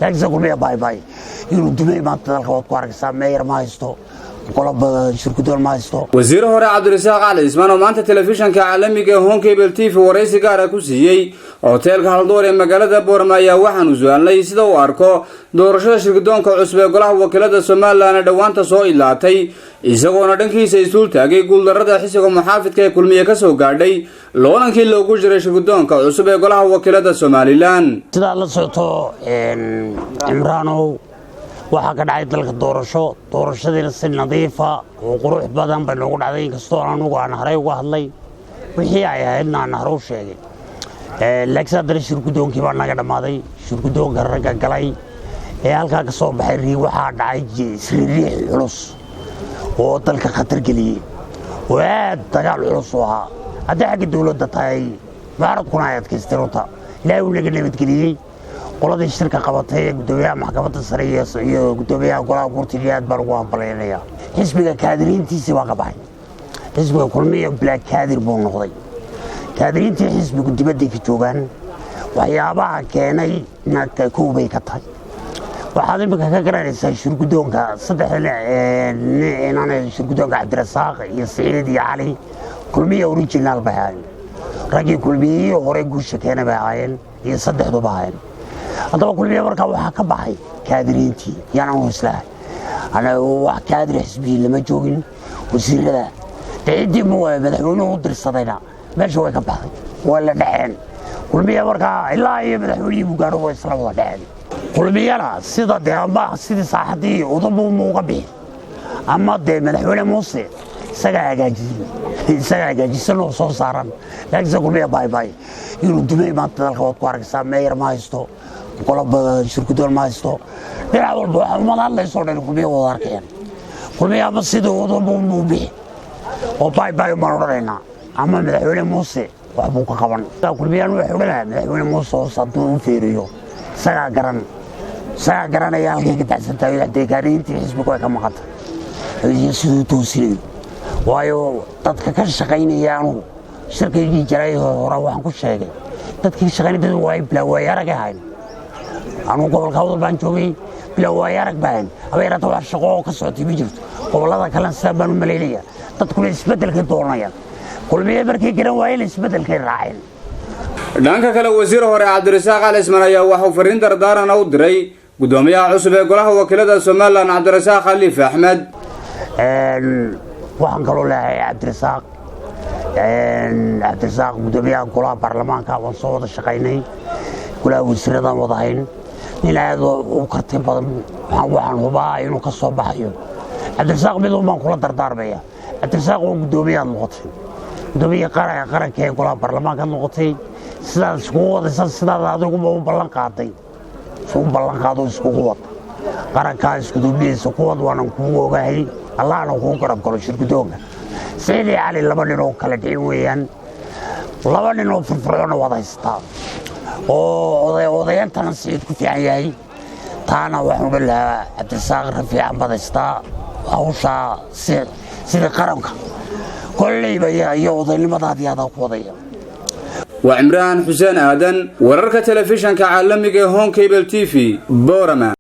Laakiinse Kulmiya baybay inuu dumay maanta dalka waad ku arkaysaa. Meeyar ma haysto, qoloba shirgudoon ma haysto. Wasiir hore Cabdirasaaq Cali Cismaan oo maanta telefishanka caalamiga ee Horn Cable TV waraysi gaara ku siiyey hoteelka Haldoor ee magaalada Boorama ayaa waxaanu su-aalnay sida uu arko doorashada shirgudoonka cusub ee golaha wakiilada Somaliland ee dhowaanta soo idlaatay, isagoona dhankiisa isuul taagay guuldarrada xisbiga muxaafidka ee Kulmiye kasoo gaadhay loolankii loogu jiray shirgudoonka cusub ee golaha wakiilada Somaliland. Sidaad la socoto, Cimraanow, waxaa ka dhacay dalka doorasho. Doorashadiina si nadiifa oo qurux badan bay noogu dhacday, inkastoo anugu aan haray uga hadlay wixii ay ahaydna aan hore u sheegay. Laakiin haddana shirgudoonkii baa naga dhammaaday. Shirgudoonka ragga galay ee halkaa ka soo baxay rii waxaa dhacay isriiriix culus oo dalka khatar geliyey oo aad dagaal culus u ahaa. Hadday xagga dowladda tahay, mucaaradkuna ay adkaystay. Runta Ilaahay uu naga nabadgeliyey. Qoladii shirka qabatay ee guddoomiyaha maxkamadda sare iyo guddoomiyaha golaha guurtida aad baan ugu hambalyaynaya. Xisbiga kaadiriintiisii baa ka baxay. Xisbiga Kulmiya bilaa kaadir buu noqday. Kaadiriintii xisbigu dibadday ka joogaan. Waxyaabaha keenay kow bay ka tahay. Waxaad imika ka garanaysaa shirgudoonka saddexda inaan shirgudoonka Cabdirasaaq iyo Siciid iyo Cali Kulmiya original bay ahaayeen. Raggii Kulmiyihii hore guusha keenay bay ahaayeen iyo saddexduba ahaayeen. Haddaba Kulmiye markaa waxaa ka baxay kaadiriintii. Yaan anu islahay wax kaadir xisbigii lama joogin. Wasiirada dee ciddii madaxweynuhu u dirsadayna meesha way ka baxday, waa la dhexeen. Kulmiye markaa ilaa iyo madaxweynihii bugaaro way isla wada dhexeen. Kulmiyana sida dee ama sidii saaxadii udabu uga bixi ama dee madaxweyne Muuse isagaa hagaajiyey, isagaa hagaajisan oo soo saaran. Laakiinse Kulmiya baybay inuu dumay maanta dalka waad ku arkaysaa. Meeyar ma haysto, qoloba shirgudoon ma haysto. Dhinac walba waxa umad hadlayso dhan Kulmiya wada arkayaan. Kulmiya ama sidii udabu u bixi oo baybay baan odhanaynaa ama madaxweyne Muuse wax buu ka qaban. Kulmiyaan wuxuu odhanayaa madaxweyne Muuse hoos hadduu u feeriyo, isagaa garan, isagaa garanaya halkay ka dacsan tahay. Deegaaniintii xisbigu ay ka maqanta iyo siduu toosinayo, waayo dadka ka shaqaynaya, anugu shirkaygii jaray hore waxaan ku sheegay dadkii ka shaqaynaya dad waay bilaa waay arag ahayn. Anugu gobolka Awdal baan joogay, bilaa waay arag baa hayn. Haba yaraata wax shaqo oo ka socotay ma jirto. Gobollada kalena sidaa baan u malaynaya. Dadkuna isbeddelkay doonayaan. Kulmiye markay garan waayeen isbeddelkay raaceen. Dhanka kale, wasiir hore Cabdirasaaq Cali Ismaan ayaa waxauu fariin dardaarana u diray guddoomiyaha cusub ee golaha wakiilada Somaliland, Cabdirasaaq Khaliif Axmed. Waxaan kaloo leeyahay Cabdirasaaq, guddoomiyaha golaha baarlamaanka, waan soo wada shaqaynay, golaha wasiiradaan wada hayn. Nin aad u karti badan, waxaan hubaa inuu ka soo baxayo. Cabdirasaaq mid un baan kula dardaarmaya. Cabdirasaaq oo guddoomiyaad noqotay, guddoomiyaha qaranka ee golaha baarlamaankaad noqotay, sidaad iskugu wadaysa, sidaad adiguba u ballan qaaday isugu ballan qaado, iskugu wad qarankaa, iskuduubnidiisa ku wad. Waanan kugu ogahay, Allahna kuu garab galo. Shirgudoonka Siciid iyo Cali laba nin oo kala dhicin weeyaan, laba nin oo firfircoona wad haysataa oo odayantana Siciid ku fiican yahay. Taana waxaan odhan lahaa Cabdirasaaq rafiican baad haystaa. Hawshaa sidii qaranka kolleyba iyo odaynimadaadii adaa ku wadaya. Waa Cimraan Xuseen Aadan, wararka telefishanka caalamiga ee Horn Cable TV, Boorama.